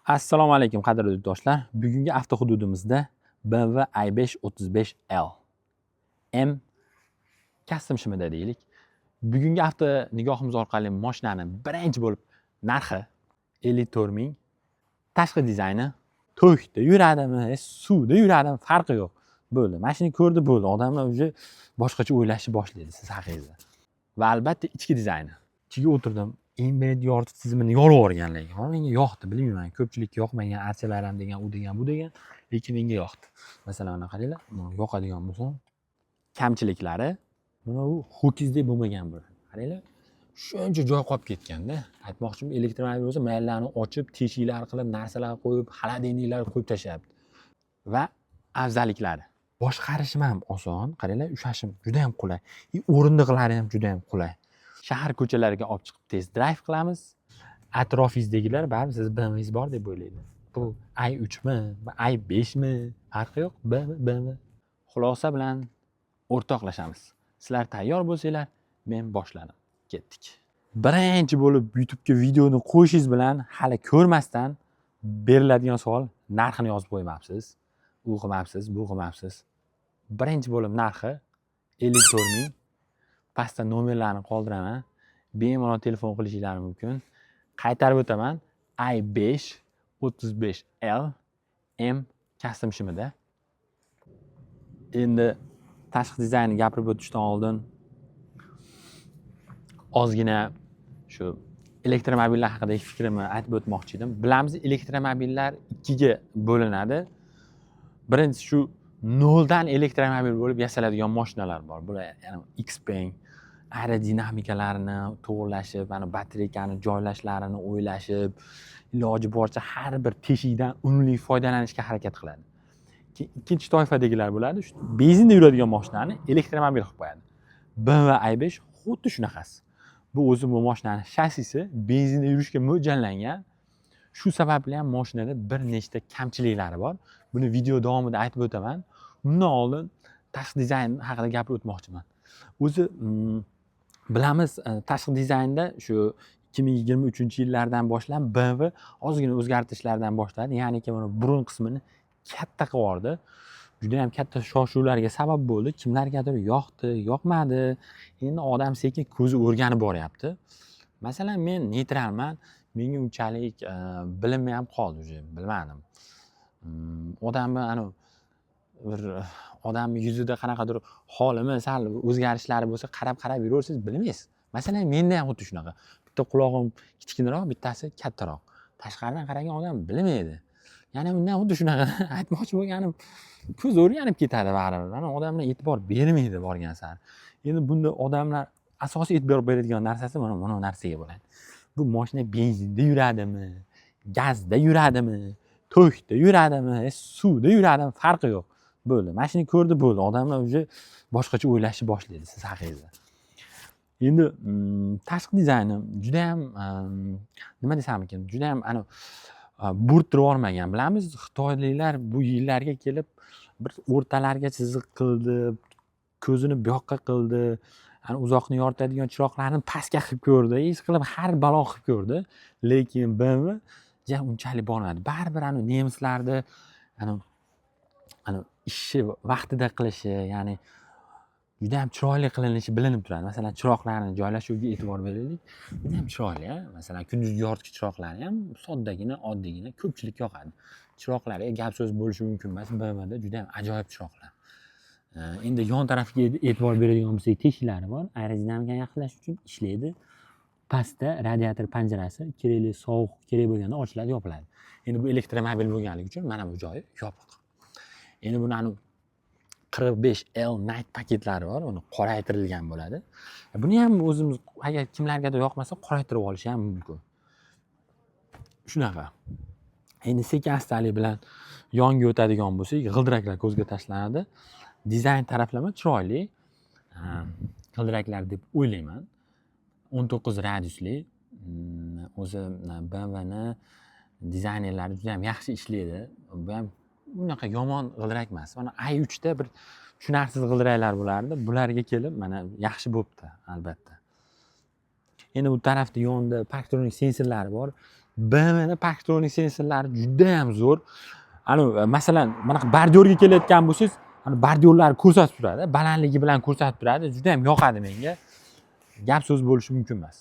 Assalomu alaykum, qadrli yurtdoshlar. Bugungi avtohududimizda BMW i5 35L M custom shimida deylik. Bugungi avto nigohimiz orqali mashinani birinchi bo'lib narxi 54 ming, tashqi dizayni, to'kda yuradimi, suvda yuradimi, farqi yo'q. Bo'ldi. Mashina ko'rdi, bo'ldi. Odamlar уже boshqacha o'ylashni boshlaydi siz haqingizda. Va albatta ichki dizayni. Ichiga o'tirdim. Ambient yoritish tizimini yorib yuborgan lekin. Menga yoqdi, bilmayman, ko'pchilikka yoqmagan, archalar ham degan, u degan, bu degan, lekin menga yoqdi. Masalan, mana qaranglar, buni yoqadigan bo'lsam, kamchiliklari mana bu ho'kizdek bo'lmagan bir. Qaranglar, shuncha joy qolib ketganda. Aytmoqchim, elektromobil bo'lsa, maylarni ochib, teshiklar qilib, narsalar qo'yib, холодильник lar qo'yib tashlayapti. Va afzalliklari. Boshqarishim ham oson, qaranglar, ushlashim juda ham qulay. И o'rindiqlari ham juda ham qulay. Shahar ko'chalariga olib chiqib test drive qilamiz. Atrofingizdagilar baribir siz BMWingiz bor deb o'ylaydi. Bu i3 mi, i5 mi, farqi yo'q, BMW, BMW. Xulosa bilan o'rtoqlashamiz. Sizlar tayyor bo'lsanglar, men boshladim. Ketdik. Birinchi bo'lib YouTube'ga videoni qo'yishingiz bilan hali ko'rmasdan beriladigan savol: narxini yozib qo'ymabsiz, u qilmabsiz, bu qilmabsiz. Birinchi bo'lib narxi 54 ming. Pastda nomerlarni qoldiraman. Bemalol telefon qilishingiz mumkin. Qaytarib o'taman. i5 35L M custom shimida. Endi tashqi dizaynni gapirib o'tishdan oldin ozgina shu elektromobillar haqidagi fikrimni aytib o'tmoqchi edim. Bilamiz, elektromobillar ikkiga bo'linadi. Birinchisi, shu noldan elektromobil bo'lib yasaladigan mashinalar bor. Bular ya'ni Xpeng aerodinamikalarini to'g'irlashib, mana batareykani joylashlarini o'ylashib, iloji boricha har bir teshikdan unumli foydalanishga harakat qiladi. Keyin ikkinchi toifadagilar bo'ladi, shu benzinda yuradigan mashinani elektromobil qilib qo'yadi. BMW i5 xuddi shunaqasi. Bu o'zi bu mashinani shassisi benzinda yurishga mo'ljallangan. Shu sababli ham mashinada bir nechta kamchiliklari bor. Buni video davomida aytib o'taman. Undan oldin tashqi dizayn haqida gapirib o'tmoqchiman. O'zi bilamiz, tashqi dizaynda shu 2023-yillardan boshlab BMW ozgina o'zgartirishlardan boshladi. Ya'niki mana burun qismini katta qilib yubordi. Judayam katta shov-shuvlarga sabab bo'ldi. Kimlargadir yoqdi, yoqmadi. Endi odam sekin ko'zi o'rganib boryapti. Masalan, men neytralman. Menga unchalik bilinmay ham qoldi уже, bilmadim. Odamni anavi bir odamni yuzida qanaqadir holimi sal o'zgarishlari bo'lsa, qarab-qarab yuraversangiz, bilmaysiz. Masalan, menda ham xuddi shunaqa. Bitta qulog'im kichkinaroq, bittasi kattaroq. Tashqaridan qaragan odam bilmaydi. Ya'ni unda ham xuddi shunaqa. Aytmoqchi bo'lganim, ko'z o'rganib ketadi baribir. Mana odamlar e'tibor bermaydi borgan sari. Endi bunda odamlar asosiy e'tibor beradigan narsasi mana bu narsaga bo'ladi. Bu mashina benzinda yuradimi, gazda yuradimi, tokda yuradimi, suvda yuradimi, farqi yo'q. Bo'ldi. Mashina ko'rdi, bo'ldi. Odamlar уже boshqacha o'ylashni boshlaydi siz haqingizda. Endi tashqi dizayni judayam, nima desam ekan, judayam anavi bo'rttirib yubormagan. Bilamiz, xitoyliklar bu yillarga kelib bir o'rtalariga chiziq qildi, ko'zini bu yoqqa qildi, ani uzoqni yoritadigan chiroqlarni pastga qilib ko'rdi, hech qilib har balo qilib ko'rdi. Lekin BMW ja unchalik bormadi. Baribir anavi nemislarni anavi ishni vaqtida qilishi, ya'ni judayam chiroyli qilinishi bilinib turadi. Masalan, chiroqlarni joylashuviga e'tibor beraylik. Judayam chiroyli, a? Masalan, kunduzgi yoritgich chiroqlari ham soddagina, oddiygina, ko'pchilikka yoqadi. Chiroqlarga gap so'z bo'lishi mumkin emas. BMWda judayam ajoyib chiroqlar. Endi yon tarafiga e'tibor beradigan bo'lsak, teshiklari bor. Aerodinamikani yaxshilash uchun ishlaydi. Pastda radiator panjarasi kerakli sovuq kerak bo'lganda ochiladi, yopiladi. Endi bu elektromobil bo'lganligi uchun mana bu joyi yopiq. Endi buni anavi 45L Night paketlari bor, uni qoraytirilgan bo'ladi. Buni ham o'zimiz agar kimlargadir yoqmasa, qoraytirib olish ham mumkin. Shunaqa. Endi sekin astalik bilan yonga o'tadigan bo'lsak, g'ildiraklar ko'zga tashlanadi. Dizayn taraflama chiroyli g'ildiraklar deb o'ylayman. 19 radiusli. O'zi BMWni dizaynerlari juda ham yaxshi ishlaydi. Bu ham unaqa yomon g'ildirak emas. Mana i3 da bir tushunarsiz g'ildiraklar bo'lardi. Bularga kelib mana yaxshi bo'pti albatta. Endi bu tarafda yonida parktronik sensorlari bor. BMWni Parktronic sensorlari juda ham zo'r. Anu, masalan, mana бордюр ga kelayotgan bo'lsangiz, ani бордюр larni ko'rsatib turadi, balandligi bilan ko'rsatib turadi. Juda ham yoqadi menga. Gap so'z bo'lishi mumkin emas.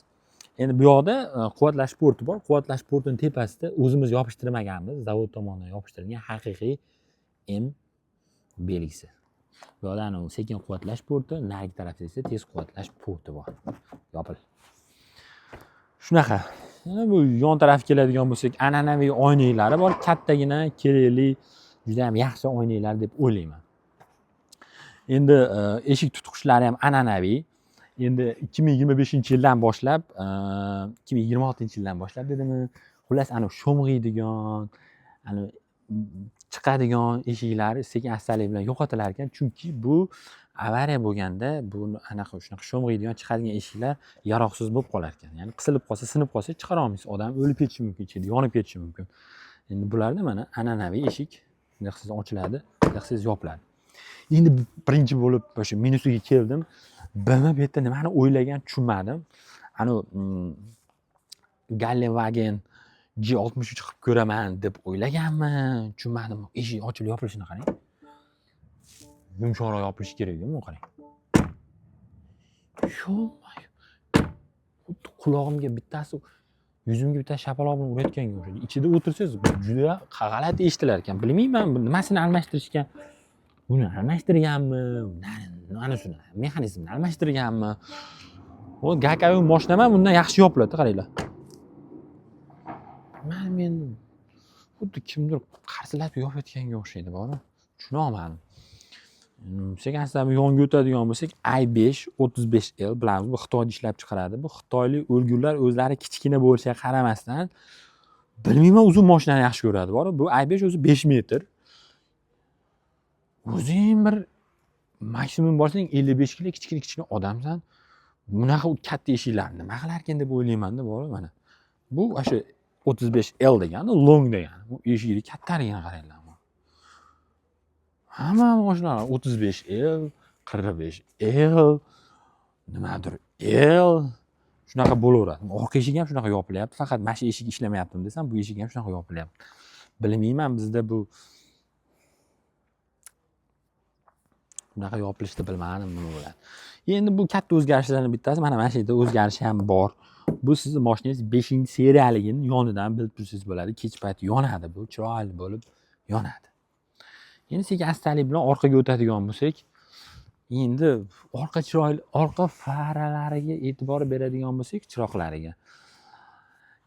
Endi bu yoqda quvvatlash porti bor. Quvvatlash portini tepasida o'zimiz yopishtirmaganmiz, zavod tomonidan yopishtirilgan haqiqiy M belgisi. Bu yoqda anavi sekin quvvatlash porti, narigi tarafda esa tez quvvatlash porti bor. Yopil. Shunaqa. Bu yon tarafga keladigan bo'lsak, an'anaviy oynaklari bor, kattagina, kerakli, juda ham yaxshi oynaklar deb o'ylayman. Endi eshik tutqichlari ham an'anaviy. Endi 2025-yildan boshlab, 2026-yildan boshlab dedimi, xullas, anavi sho'ng'iydigan, anavi chiqadigan eshiklar sekin astalik bilan yo'qotilar ekan. Chunki bu avariya bo'lganda bu anaqa shunaqa sho'ng'iydigan, chiqadigan eshiklar yaroqsiz bo'lib qolar ekan. Ya'ni qisilib qolsa, sinib qolsa, chiqara olmaysiz. Odam o'lib ketishi mumkin, ichida yonib ketishi mumkin. Endi bularda mana an'anaviy eshik, bunday qilsangiz ochiladi, bunday qilsangiz yopiladi. Endi birinchi bo'lib o'sha minusiga keldim. BMW bu yerda nimani o'ylagan, tushunmadim. Anavi Geländewagen G63 qilib ko'raman deb o'ylaganmi, tushunmadim. Eshik ochilib yopilishini qarang. Yumshoqroq yopilishi kerak bu, qarang. Ё-моё! Xuddi qulog'imga bittasi, yuzimga bittasi shapaloq bilan urayotganga o'xshaydi. Ichida o'tirsangiz, juda g'alati eshitilar ekan. Bilmayman, bu nimasini almashtirishgan. Buni almashtirganmi? Mana shuni mexanizmni almashtirganmi? O gakayu moshinam ham bundan yaxshi yopiladi, qaranglar. Mana men xuddi kimdir qarsillatib yopayotganga o'xshaydi, boru. Tushuna olmadim. Sekin asta yonga o'tadigan bo'lsak, i5 35L bilamiz, bu Xitoyda ishlab chiqaradi. Bu xitoylik o'lgurlar o'zlari kichkina bo'lishiga qaramasdan, bilmayman, uzun mashinani yaxshi ko'radi, boru. Bu i5 o'zi 5 metr. O'zing bir maksimum borsang 55 kilo, kichkina kichkina odamsan. Bunaqa katta eshiklarni nima qilarkan deb o'ylaymanda, boru mana. Bu o'sha 35L degani, long degani. Bu eshigini kattaligini qaranglar. Hamma mashinalar 35L, 45L, nimadir L shunaqa bo'laveradi. Orqa eshigi ham shunaqa yopilyapti. Faqat mana shu eshik ishlamayaptimi desam, bu eshik ham shunaqa yopilyapti. Bilmayman, bizda bu bunaqa yopilishni bilmadim, nima bo'ladi. Endi bu katta o'zgarishlarning bittasi mana shu yerda o'zgarish ham bor. Bu sizni mashinangiz 5-seriyaligini yonidan bilib tursangiz bo'ladi. Kech payt yonadi bu, chiroyli bo'lib yonadi. Endi sekin astalik bilan orqaga o'tadigan bo'lsak, endi orqa chiroyli, orqa faralariga e'tibor beradigan bo'lsak, chiroqlariga.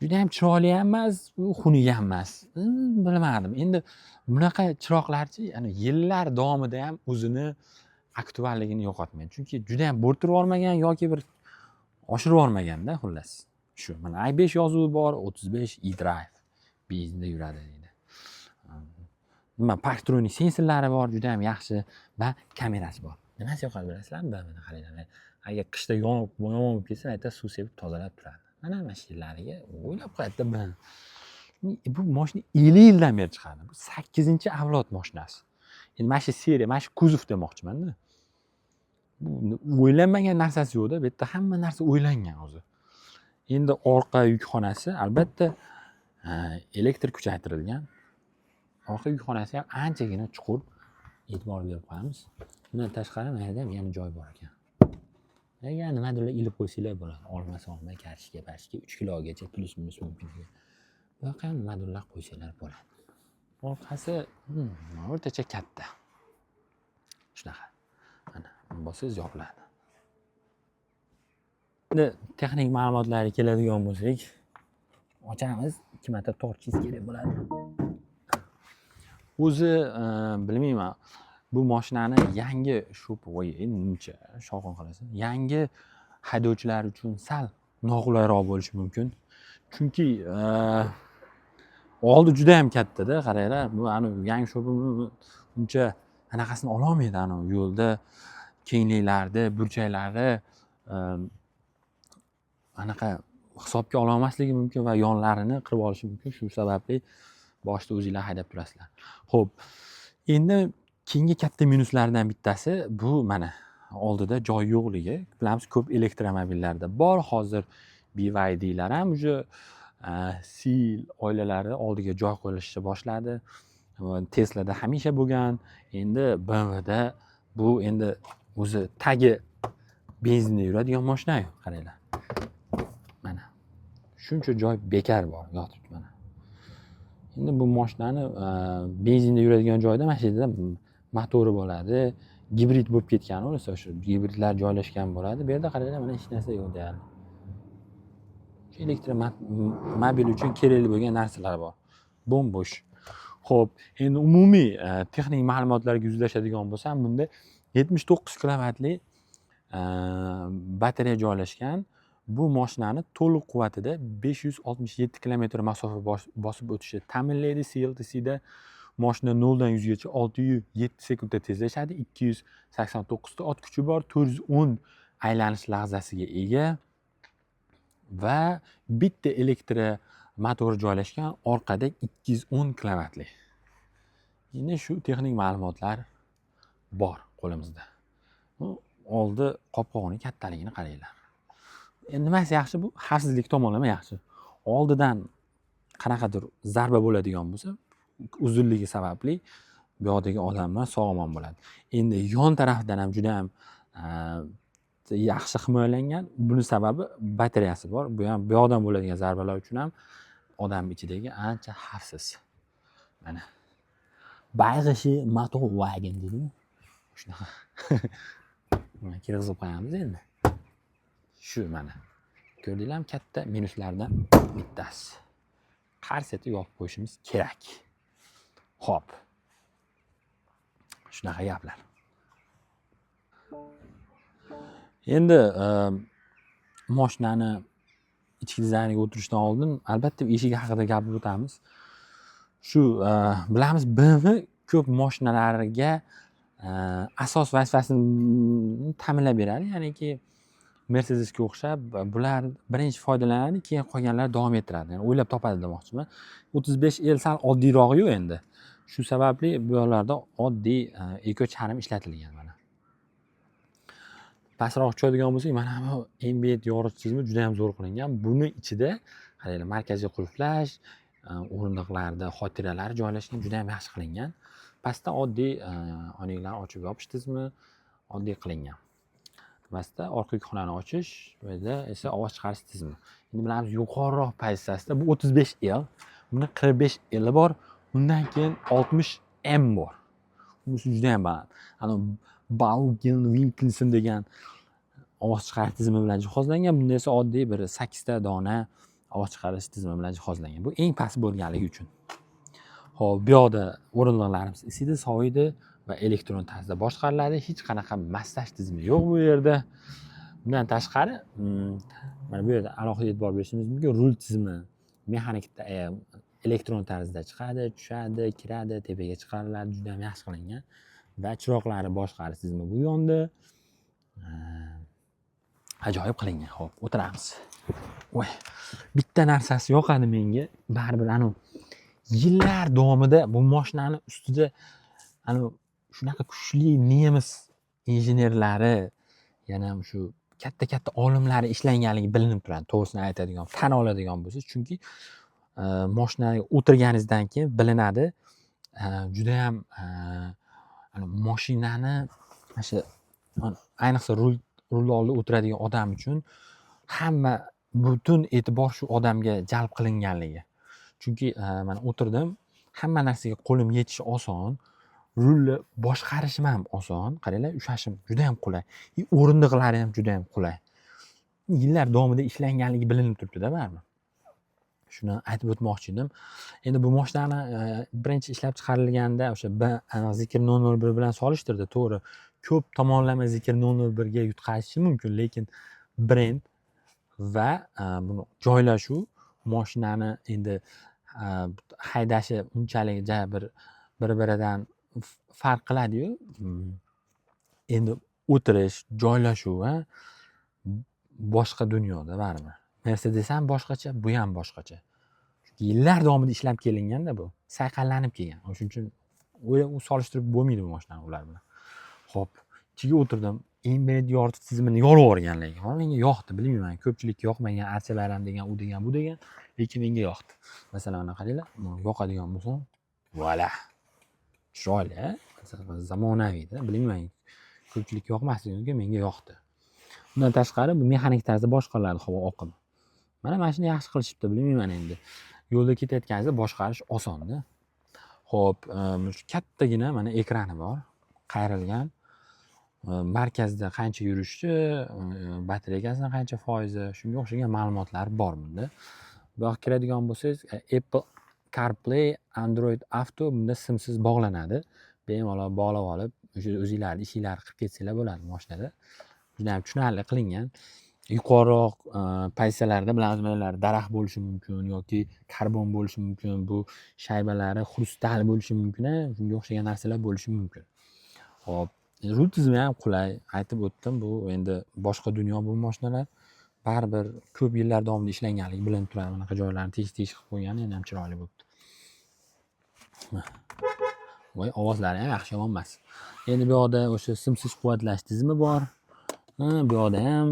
Juda ham chiroyli ham emas, u xunuk ham emas. Bilmadim. Endi bunaqa chiroqlarchi, ya'ni yillar davomida ham o'zini aktualligini yo'qotmaydi. Chunki juda ham bo'rttirib yubormagan yoki bir oshirib yubormaganda, xullas. Shu mana i5 yozuvi bor, 35 e-drive benzinda yuradi deydi. Nima, Parktronic sensorlari bor, juda ham yaxshi va kamerasi bor. Nimasi yoqadi bilasizlarmi? Mana qaranglar. Agar qishda yonib, yomon bo'lib ketsa, ayta suv sepib tozalab turadi. Mana shu yerlariga o'ylab qo'yadida. Bu mashina 50 yildan beri chiqadi. Bu 8-avlod mashinasi. Endi mana shu seriya, mana shu kuzov demoqchimanda. Bu o'ylanmagan narsasi yo'qda, bu yerda hamma narsa o'ylangan o'zi. Endi orqa yukxonasi albatta elektr kuchaytirilgan. Orqa yukxonasi ham anchagina chuqur. E'tibor berib qo'yamiz. Bundan tashqari mana yerda ham yana joy bor ekan. Agar nimadirlar ilib qo'ysanglar bo'ladi. Olma solma, kartoshka, partoshka 3 kilogacha плюс минус mumkin ekan. Bu yoqqa ham nimadirlar qo'ysanglar bo'ladi. Orqasi o'rtacha katta. Shunaqa. Mana bossangiz yopiladi. Endi texnik ma'lumotlarga keladigan bo'lsak, ochamiz, 2 marta tortishingiz kerak bo'ladi. O'zi bilmayman, bu mashinani yangi shu, voy, nimcha shovqin qilasan. Yangi haydovchilar uchun sal noqulayroq bo'lishi mumkin. Chunki oldi juda ham kattada, qaranglar, bu ani yangi shopir uncha anaqasini ololmaydi, anavi yo'lda kengliklarni, burchaklarni anaqa hisobga ololmasligi mumkin va yonlarini qirib olishi mumkin. Shu sababli boshida o'zinglar haydab turasizlar. Xo'p, endi keyingi katta minuslardan bittasi bu mana oldida joy yo'qligi. Bilamiz, ko'p elektromobillarda bor. Hozir BYDlar ham уже Seal oilalari oldiga joy qo'yilishni boshladi. Teslada hamisha bo'lgan. Endi BMWda bu endi o'zi tagi benzinda yuradigan mashina-yu, qaranglar. Mana. Shuncha joy bekor bor, yotibdi mana. Endi bu mashinani benzinda yuradigan joyda mana shu yerda motori bo'ladi. Gibrid bo'lib ketgan o'zi, o'sha gibridlar joylashgan bo'ladi. Bu yerda qaranglar, mana hech narsa yo'q deyarli. Elektromobil uchun kerakli bo'lgan narsalar bor. Bo'm-bo'sh. Xo'p, endi umumiy texnik ma'lumotlarga yuzlashadigan bo'lsam, bunda 79 kilovatli batareya joylashgan. Bu mashinani to'liq quvvatida 567 kilometr masofa bosib o'tishni ta'minlaydi. CLTCda mashina 0 dan 100 gacha 6,7 sekundda tezlashadi. 289 ta ot kuchi bor, 410 aylanish lahzasiga ega va bitta elektromotor joylashgan orqada 210 kilovatli. Endi shu texnik ma'lumotlar bor qo'limizda. Bu oldi qopqog'ining kattaligini qaranglar. Endi nimasi yaxshi bu? Xavfsizlik tomonlama yaxshi. Oldidan qanaqadir zarba bo'ladigan bo'lsa, uzunligi sababli bu yoqdagi odamlar sog' omon bo'ladi. Endi yon tarafidan ham juda ham yaxshi himoyalangan. Buni sababi batareyasi bor. Bu ham bu yoqdan bo'ladigan zarbalar uchun ham odam ichidagi ancha xavfsiz. Mana. Bayerische Motorwagen deydimi? Shunaqa. Mana kirgizib qo'yamiz endi. Shu mana. Ko'rdinglarmi, katta minuslardan bittasi. Qars etib yopib qo'yishimiz kerak. Xo'p. Shunaqa gaplar. Endi mashinani ichki dizayniga o'tirishdan oldin albatta eshigi haqida gapirib o'tamiz. Shu bilamiz, BMW ko'p mashinalarga asos vazifasini ta'minlab beradi. Ya'niki Mercedesga o'xshab bular birinchi foydalanadi, keyin qolganlar davom ettiradi. Ya'ni o'ylab topadi demoqchiman. 35 L sal oddiyrog'i-yu endi. Shu sababli bu yoqlarda oddiy eko charm ishlatilgan mana. Pastroq tushadigan bo'lsak, mana bu ambient yoritish tizimi juda ham zo'r qilingan. Buni ichida qaranglar, markaziy qulflash, o'rindiqlarda xotiralar joylashgan, juda ham yaxshi qilingan. Pastda oddiy oynaklarni ochib yopish tizimi oddiy qilingan. Pastda orqa yukxonani ochish, bu yerda esa ovoz chiqarish tizimi. Endi bilamiz, yuqoriroq pozitsiyasida bu 35 L, buni 45 L bor, undan keyin 60 M bor. Bunisi juda ham baland. Ana Baugen Winkelsen degan ovoz chiqarish tizimi bilan jihozlangan. Bunda esa oddiy bir 8 ta dona ovoz chiqarish tizimi bilan jihozlangan. Bu eng past bo'lganligi uchun. Xo'p, bu yoqda o'rindiqlarimiz isiydi, soviydi va elektron tarzda boshqariladi. Hech qanaqa massaj tizimi yo'q bu yerda. Bundan tashqari, mana bu yerda alohida e'tibor berishimiz mumkin. Rul tizimi mexanik elektron tarzda chiqadi, tushadi, kiradi, tepaga chiqariladi, juda ham yaxshi qilingan. Va chiroqlari boshqarish tizimi bu yonda. Ajoyib qilingan. Xo'p, o'tiramiz. Voy, bitta narsasi yoqadi menga. Baribir anu yillar davomida bu mashinani ustida anu shunaqa kuchli nemis injenerlari, yana shu katta-katta olimlari ishlanganligi bilinib turadi. To'g'risini aytadigan, tan oladigan bo'lsangiz, chunki mashinaga o'tirganingizdan keyin bilinadi. Judayam mashinani mana shu ayniqsa rulni oldida o'tiradigan odam uchun hamma butun e'tibor shu odamga jalb qilinganligi. Chunki mana o'tirdim, hamma narsaga qo'lim yetishi oson, rulni boshqarishim ham oson. Qaranglar, ushlashim juda ham qulay. И o'rindiqlari ham juda ham qulay. Yillar davomida ishlanganligi bilinib turibdi-da baribir. Shuni aytib o'tmoqchi edim. Endi bu mashinani birinchi ishlab chiqarilganda o'sha B Zeekr 001 bilan solishtirdi, to'g'ri. Ko'p tomonlama Zeekr 001 ga yutqazishi mumkin, lekin brend va buni joylashuv mashinani endi haydashi unchalik ja bir bir-biridan farq qiladi-yu. Endi o'tirish, joylashuv boshqa dunyoda baribir. Mercedes ham boshqacha, bu ham boshqacha. Chunki yillar davomida ishlab kelinganda bu, sayqallanib kelgan. O'shuning uchun u solishtirib bo'lmaydi bu mashinani ular bilan. Xo'p, ichiga o'tirdim. Ambient yoritish tizimini yorib yuborgan lekin. Menga yoqdi, bilmayman, ko'pchilikka yoqmagan, archa bayram degan, u degan, bu degan. Lekin menga yoqdi. Masalan, mana qaranglar, buni yoqadigan bo'lsam, voila, chiroyli, a? Zamonaviyda. Bilmayman, ko'pchilikka yoqmasligi mumkin, menga yoqdi. Undan tashqari, bu mexanik tarzda boshqariladi havo oqimi. Mana shuni yaxshi qilishibdi, bilmayman endi. Yo'lda ketayotganingizda boshqarish osonda. Ho'p, shu kattagina mana ekrani bor, qayrilgan. Markazda qancha yurishi, batareykasini qancha foizi, shunga o'xshagan ma'lumotlar bor bunda. Bu yoqqa kiradigan bo'lsangiz, Apple CarPlay, Android Auto bunda simsiz bog'lanadi. Bemalol bog'lab olib, o'sha o'zinglarni ishinglarni qilib ketsanglar bo'ladi mashinada. Judayam tushunarli qilingan. Yuqoriroq pozitsiyalarda, bilamiz, daraxt bo'lishi mumkin yoki karbon bo'lishi mumkin, bu shaybalari xrustal bo'lishi mumkin, a, shunga o'xshagan narsalar bo'lishi mumkin. Ho'p, rul tizimi ham qulay, aytib o'tdim, bu endi boshqa dunyo bu mashinalar. Baribir ko'p yillar davomida ishlanganligi bilinib turadi. Bunaqa joylarni teshik teshik qilib qo'ygani yana ham chiroyli bo'libdi. Voy, ovozlari ham yaxshi, yomon emas. Endi bu yoqda o'sha simsiz quvvatlash tizimi bor. Ha, bu yoqda ham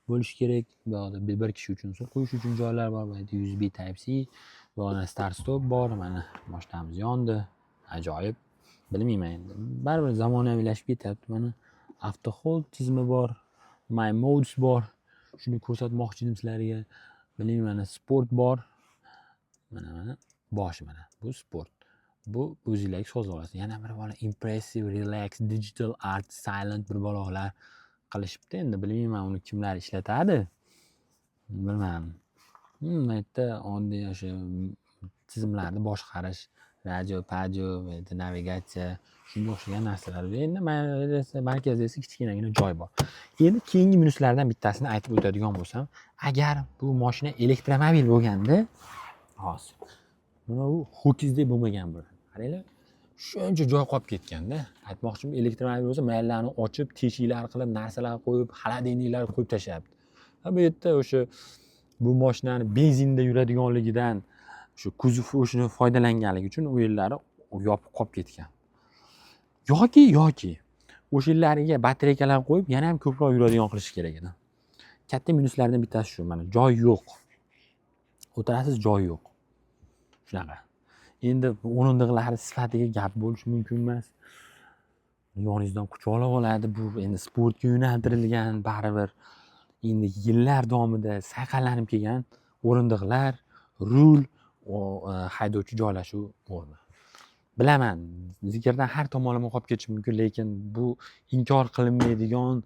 bo'lishi kerak. Bu yoqda bir kishi uchun suv quyish uchun joylar bor. Bu yerda USB Type C, bu yoqda start stop bor. Mana, mashinamiz yondi. Ajoyib. Bilmayman endi. Baribir zamonaviylashib ketyapti. Mana, auto hold tizimi bor. My Modes bor. Shuni ko'rsatmoqchi edim sizlarga. Bilmayman, mana sport bor. Mana boshi mana. Bu sport. Bu o'zinglarga sozlab olasiz. Yana bir bola impressive, relax, digital art, silent bir balolar qilishibdi. Endi bilmayman, uni kimlar ishlatadi. Bilmadim. Bu yerda oddiy o'sha tizimlarni boshqarish, radio, padio, bu yerda navigatsiya, shunga o'xshagan narsalar. Endi markazda esa kichkinagina joy bor. Endi keyingi minuslardan bittasini aytib o'tadigan bo'lsam, agar bu mashina elektromobil bo'lganda, hozir mana bu ho'kizdek bo'lmagan bo'ladi. Qaranglar, shuncha joy qolib ketganda. Aytmoqchim, elektromobil bo'lsa, maylarni ochib, teshiklar qilib, narsalar qo'yib, холодильник lar qo'yib tashlayapti. Bu yerda o'sha bu mashinani benzinda yuradiganligidan, shu kuzov o'shani foydalanganligi uchun u yerlari yopiq qolib ketgan. Yoki o'sha yerlariga batareykalar qo'yib, yana ham ko'proq yuradigan qilish kerak edi. Katta minuslardan bittasi shu, mana joy yo'q. O'tirasiz, joy yo'q. Shunaqa. Endi o'rindiqlari sifatiga gap bo'lishi mumkin emas. Yoningizdan quchoqlab oladi. Bu endi sportga yo'naltirilgan baribir. Endi yillar davomida sayqallanib kelgan o'rindiqlar, rul, haydovchi joylashuv o'rni. Bilaman, zikrdan har tomonlama qolib ketishi mumkin, lekin bu inkor qilinmaydigan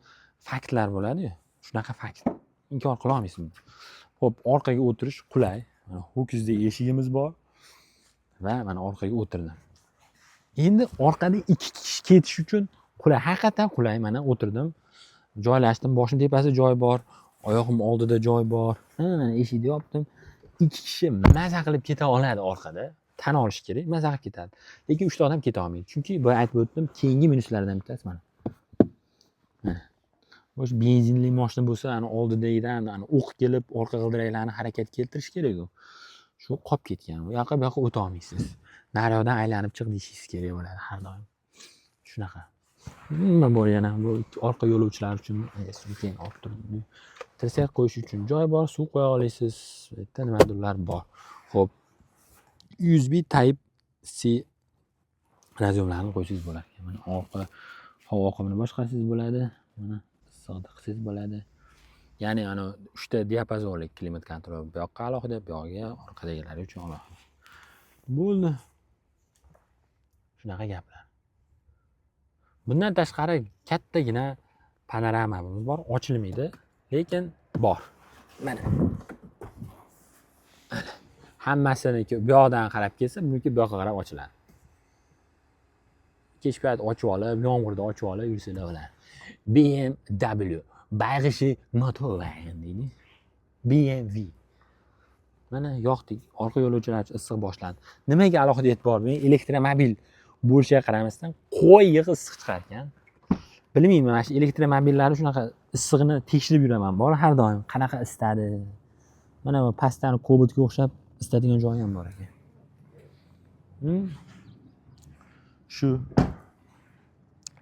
faktlar bo'ladi-yu. Shunaqa fakt. Inkor qila olmaysiz buni. Xo'p, orqaga o'tirish qulay. Mana, ho'kizdek eshigimiz bor va mana orqaga o'tirdim. Endi orqada ikki kishi ketish uchun qulay, haqiqatdan qulay. Mana, o'tirdim. Joylashdim, boshim tepasida joy bor, oyog'im oldida joy bor. Mana, eshikni yopdim. Ikki kishi maza qilib keta oladi orqada. Tan olish kerak, maza qilib ketadi. Lekin uchta odam keta olmaydi. Chunki boya aytib o'tdim, keyingi minuslardan bittasi mana. Mana. O'sha benzinli mashina bo'lsa, ani oldidagidan ani o'q kelib, orqa g'ildiraklarni harakatga keltirish kerak u. Shu qolib ketgan. U yoqqa bu yoqqa o'ta olmaysiz. Nariyoqdan aylanib chiq deyishingiz kerak bo'ladi har doim. Shunaqa. Nima bor yana? Bu orqa yo'lovchilar uchun keyin olib turib tirsak qo'yish uchun joy bor, suv qo'ya olasiz. Bu yerda nimadirlar bor. Xo'p. USB Type C разъём larni qo'ysangiz bo'lar ekan. Mana, orqa havo oqimini boshqarsangiz bo'ladi. Mana, issiqda qilsangiz bo'ladi. Ya'ni ana uchta diapazonli климат-контроль, bu yoqqa alohida, bu yog'iga, orqadagilari uchun alohida. Bo'ldi. Shunaqa gaplar. Bundan tashqari kattagina panoramamiz bor, ochilmaydi, lekin bor. Mana. Mana. Hammasiniki bu yoqdan qarab kelsa, buniki bu yoqqa qarab ochiladi. Kech payt ochib olib, yomg'irda ochib olib yursanglar bo'ladi. BMW Bayerische Motorwagen deydi. BMW. Mana, yoqdik. Orqa yo'lovchilar uchun issiq boshlandi. Nimaga alohida e'tibor bering? Elektromobil bo'lishiga qaramasdan qo'yig'i issiq chiqar ekan. Bilmayman, mana shu elektromobillarni shunaqa issig'ini tekshirib yuraman bor har doim. Qanaqa isitadi? Mana bu pastdan Cobaltga o'xshab isitadigan joyi ham bor ekan. Shu.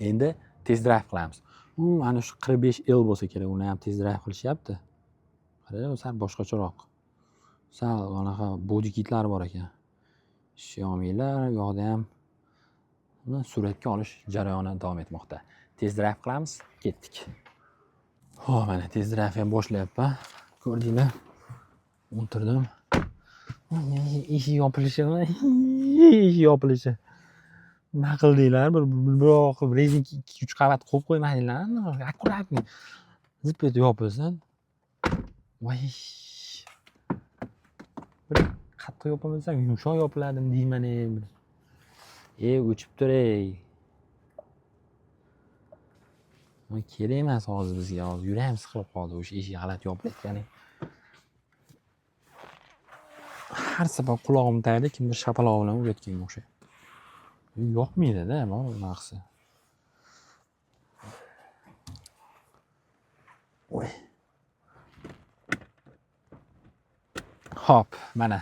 Endi test drive qilamiz. U mana shu 45 L bo'lsa kerak, uni ham test drive qilishyapti. Qarang, sal boshqacharoq. Sal anaqa body kitlar bor ekan. Xiaomi'lar, u yoqda ham suratga olish jarayoni davom etmoqda. Test drive qilamiz, ketdik. Xo'p, mana test drive ham boshlayapman. Ko'rdinglar? O'tirdim. Eshik yopilishi, eshik yopilishi. Nima qildinglar? Bir biroq rezinka 2-3 qavat qo'yib qo'ymadinglarmi? Akkuratniy. Zip etib yopilsin. Voy. Bir qattiq yopilmasam yumshoq yopiladimi deyman ey. O'chib tur ey. Kerak emas hozir bizga, hozir yuragim siqilib qoldi o'sha eshik g'alati yopilayotgani. Har safar qulog'im tagida kimdir shapaloq bilan urayotganga o'xshaydi. Yoqmaydi-da, bor bunaqasi. Voy. Hop, mana.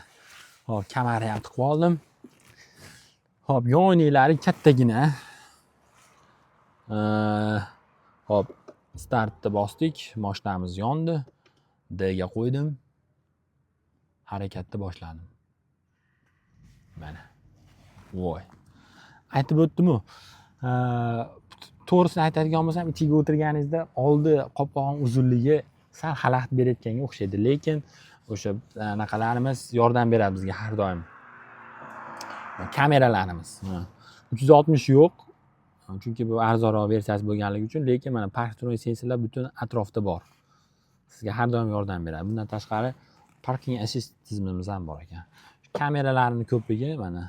Hop, kamarni ham tiqib oldim. Hop, yoniklari kattagina. Hop, startni bosdik, mashinamiz yondi. D ga qo'ydim. Harakatni boshladim. Mana. Voy. Aytib o'tdim-u. To'g'risini aytadigan bo'lsam, ichiga o'tirganingizda oldi qopqog'in uzunligi sal xalaqit berayotganga o'xshaydi, lekin o'sha anaqalarimiz yordam beradi bizga har doim. Kameralarimiz. 360 yo'q. Chunki bu arzonroq versiyasi bo'lganligi uchun, lekin mana park sensorlar butun atrofda bor. Sizga har doim yordam beradi. Bundan tashqari parking assist tizimimiz ham bor ekan. Kameralarning ko'pligi mana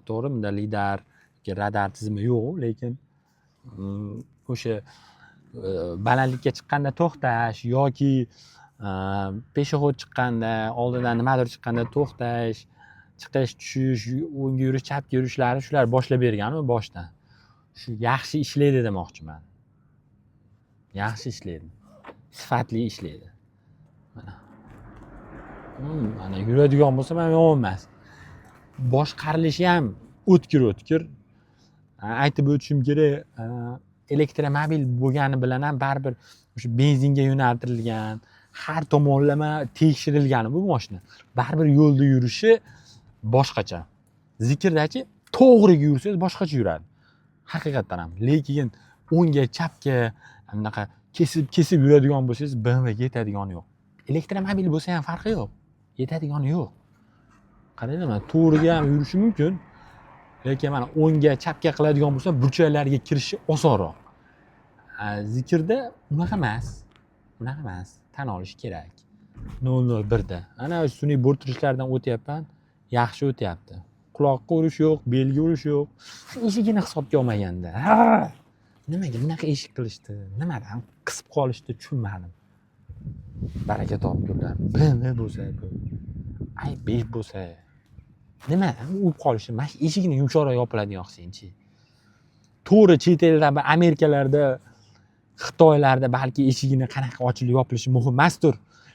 to'g'ri, bunda lidar yoki radar tizimi yo'q, lekin o'sha balandlikka chiqqanda to'xtash yoki peshexod chiqqanda, oldidan nimadir chiqqanda to'xtash, chiqish, tushish, o'ngga yurish, chapga yurishlari shular boshlab bergan u boshdan. Shu yaxshi ishlaydi demoqchiman. Yaxshi ishlaydi. Sifatli ishlaydi. Mana. Mana yuradigan bo'lsa ham yomon emas. Boshqarilishi ham o'tkir-o'tkir. Aytib o'tishim kerak, elektromobil bo'lgani bilan ham baribir o'sha benzinga yo'naltirilgan, har tomonlama tekshirilgan bu mashina. Baribir yo'lda yurishi boshqacha. Zikrdachi to'g'riga yursangiz boshqacha yuradi. Haqiqatdan ham. Lekin o'ngga, chapga anaqa kesib yuradigan bo'lsangiz BMW ga yetadigani yo'q. Elektromobil bo'lsa ham farqi yo'q. Yetadigani yo'q. Qaranglar, mana to'g'riga ham yurishi mumkin. Lekin mana o'ngga, chapga qiladigan bo'lsa, burchaklarga kirishi osonroq. Zikrda unaqa emas. Unaqa emas. Tan olish kerak. 001 da. Ana sun'iy bo'rttirishlardan o'tyapman. Yaxshi o'tyapti. Quloqqa urish yo'q, belga urish yo'q. Shu eshigini hisobga olmaganda. Nimaga bunaqa eshik qilishdi? Nimadan qisib qolishdi tushunmadim. Baraka topgurlar. BMW bo'lsa, i5 bo'lsa, nimadan urib qolishi? Mana shu eshigini yumshoqroq yopiladigan qilsangchi. To'g'ri, chet elda, Amerikalarda, Xitoylarda balki eshigini qanaqa ochilib yopilishi muhim emasdir.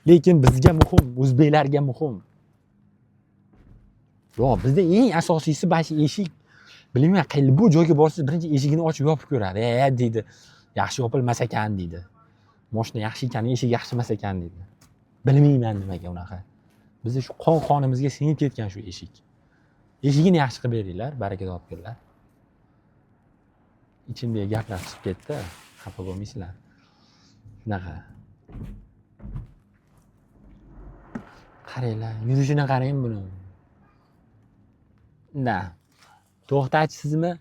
Lekin bizga muhim, o'zbeklarga muhim. Yo'q, bizda eng asosiysi mana shu eshik. Bilmayman, qayerda bu joyga borsangiz birinchi eshigini ochib yopib ko'radi. Deydi. Yaxshi yopilmas ekan deydi. Mashina yaxshi ekan, eshik yaxshi emas ekan deydi. Bilmayman nimaga unaqa. Bizda shu qon-qonimizga singib ketgan shu eshik. Eshigini yaxshi qilib beringlar, baraka topinglar. Ichimdagi gaplar chiqib ketdi, xafa bo'lmaysizlar. Shunaqa. Qaranglar, yurishini qarang buni. Da. To'xtash tizimi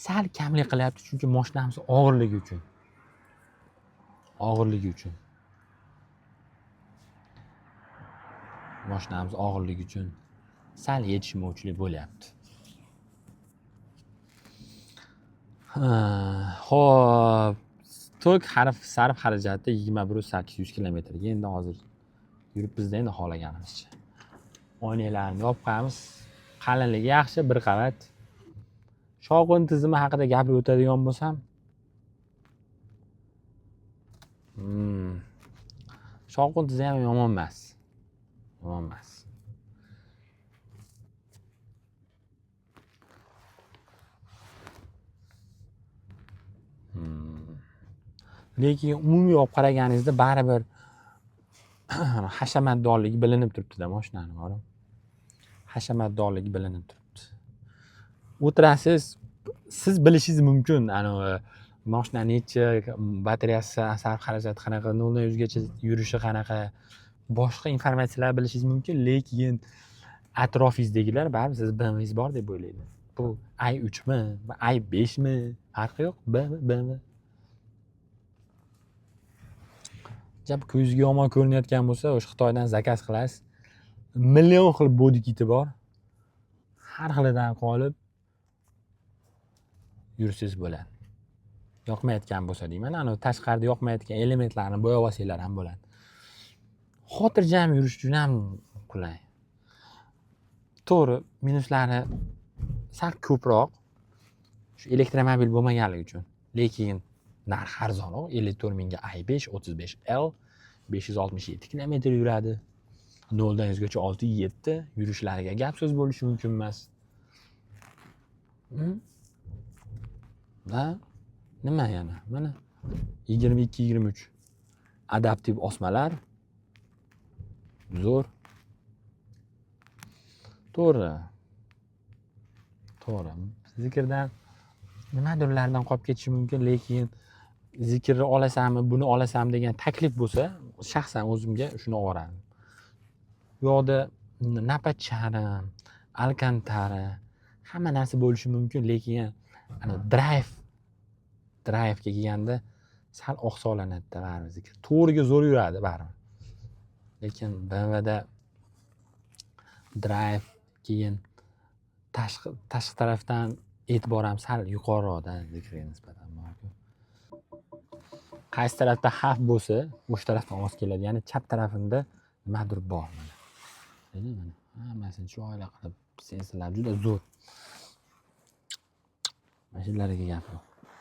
sal kamlik qilyapti, chunki mashinamiz og'irligi uchun. Og'irligi uchun. Mashinamiz og'irligi uchun sal yetishmovchilik bo'lyapti. Xo'p, tok sarf xarajati 21,800 kilometrga. Endi hozir yurib bizda endi xohlaganimizcha. Oynalarni yopib qo'yamiz. Qalinligi yaxshi, bir qavat. Shovqin tizimi haqida gapirib o'tadigan bo'lsam, shovqin tizimi ham yomon emas. Yomon emas. Lekin umumiy olib qaraganingizda baribir Hashamatdorligi bilinib turibdi-da mashinani bor. Hashamatdorligi bilinib turibdi. O'tirasiz, siz bilishingiz mumkin, anavi mashina nechi batareyasi sarf xarajati qanaqa, 0 dan 100 gacha yurishi qanaqa, boshqa informatsiyalar bilishingiz mumkin, lekin atrofingizdagilar baribir siz BMWingiz bor deb o'ylaydi. Bu i3mi, i5mi, farqi yo'q, BMW, BMW. Jap ko'zga yomon ko'rinayotgan bo'lsa, o'sha Xitoydan заказ qilasiz. Million xil body kiti bor. Har xilidan qolib yursangiz bo'ladi. Yoqmayotgan bo'lsa deyman, anavi tashqarida yoqmayotgan elementlarni bo'yab olsanglar ham bo'ladi. Xotirjam yurish uchun ham qulay. To'g'ri, minuslari sal ko'proq shu elektromobil bo'lmaganligi uchun, lekin narxi arzonroq, 54 mingga i5 35L, 567 kilometr yuradi. 0 dan 100 gacha 6,7, yurishlariga gap so'z bo'lishi mumkin emas. Va nima yana? Mana 22, 23 adaptiv osmalar zo'r. To'g'ri. To'g'ri. Zeekrdan nimadirlardan qolib ketishi mumkin, lekin Zeekrni olasanmi, buni olasanmi degan taklif bo'lsa, shaxsan o'zimga shuni olardim. Bu yoqda nappa charm, alkantara, hamma narsa bo'lishi mumkin, lekin ana drivega kelganda sal oqsoqlanadi-da baribir Zeekr. To'g'riga zo'r yuradi baribir. Lekin BMWda drive, keyin tashqi tarafdan e'tibor ham sal yuqoriroqda Zeekrga nisbatan borku. Qaysi tarafda xavf bo'lsa, o'sha tarafdan ovoz keladi. Ya'ni chap tarafimda nimadir bor mana. Mana hammasini chiroyli qilib, sensorlar juda zo'r. Mashinalariga gap yo'q.